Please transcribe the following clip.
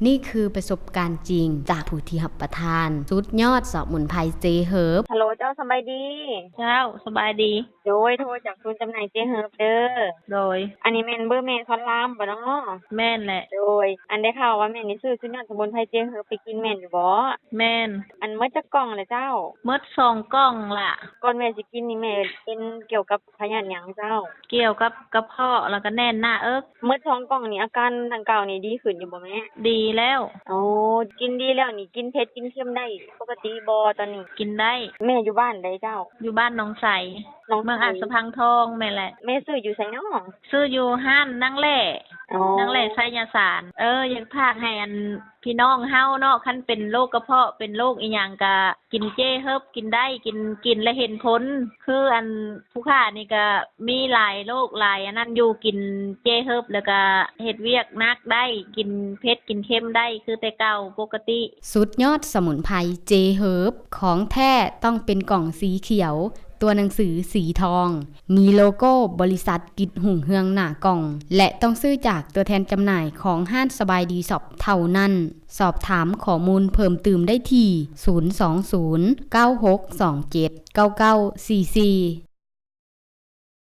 ນີ້ຄືປະສົບການຈິງຈາກຜູ້ທີ່ຮັບປະທານສຸດຍອດສະໝຸນໄພເຈເຮີບ. ຮັລໂຫຼ ເຈົ້າສະບາຍດີ. ເຈົ້າສະບາຍດີ. ໂດຍ ໂທຈາກສູນຈຳໜ່າຍເຈເຮີບເດີ. ໂດຍ. ອັນນີ້ແມ່ນເບີແມ່ພອນລາມບໍ່ເນາະ? ແມ່ນແຫຼະ. ໂດຍ. ອັນໄດ້ຂ່າວວ່າແມ່ນີ້ຊື້ສຸດຍອດສະໝຸນໄພເຈເຮີບໄປກິນແມ່ນຢູ່ບໍ່? ແມ່ນ. ອັນໝົດຈັກກ່ອງແລ້ວເຈົ້າ? ໝົດສອງກ່ອງລະ. ກ່ອນແມ່ຊິກິນນີ້ແມ່ເປັນກ່ຽວກັບພະຍາດຫຍັງເຈົ້າ? ກ່ຽວກັບກະເພາະ ແລ້ວກະແໜ້ນໜ້າເອິກ. ໝົດສອງກ່ອງນີ້ອາການດັ່ງກ່າວນີ້ດີຂຶ້ນຢູ່ບໍ່ແມ່? ດີແລ້ວ. ໂອ້ ກິນດີແລ້ວນີ້ ກິນເຜັດກິນເຄັມໄດ້ປົກກະຕິບໍ່ຕອນນີ້? ກິນໄດ້. ແມ່ຢູ່ບ້ານໃດເຈົ້າ? ຢູ່ບ້ານໜອງໃສ ເມືອງອາດສະພັງທອງ. ແມ່ນແຫຼະ. ແມ່ຊື້ຢູ່ໃສເນາະ? ຊື້ຢູ່ຮ້ານນາງແຫຼ້. ອໍ ນາງແຫຼ້ໄຊຍະສານ. ເອີ ຢາກຝາກໃຫ້ອັນ ພີ່ນ້ອງເຮົາເນາະ ຄັນເປັນໂລກກະເພາະ ເປັນໂລກອີ່ຫຍັງກະກິນເຈເຮີບກິນໄດ້ ກິນ ກິນແລ້ວເຫັນຜົນ. ຄືອັນຜູ້ຂ້ານີ້ກະມີຫຼາຍໂລກຫຼາຍອັນນັ້ນຢູ່ ກິນເຈເຮີບແລ້ວກະເຮັດວຽກໜັກໄດ້ ກິນເຜັດກິນເຄັມໄດ້ຄືແຕ່ເກົ່າປົກກະຕິ. ສຸດຍອດສະໝຸນໄພເຈເຮີບ ຂອງແທ້ຕ້ອງເປັນກ່ອງສີຂຽວ ຕົວໜັງສືສີທອງ ມີໂລໂກ້ບໍລິສັດກິດຮຸ່ງເຮືອງໜ້າກ່ອງ ແລະ ຕ້ອງຊື້ຈາກຕົວແທນຈຳໜ່າຍຂອງຮ້ານສະບາຍດີຊັອບເທົ່ານັ້ນ. ສອບຖາມຂໍ້ມູນເພີ່ມຕື່ມໄດ້ທີ່ ສູນສອງສູນ ເກົ້າຫົກສອງເຈັດ ເກົ້າເກົ້າສີ່ສີ່.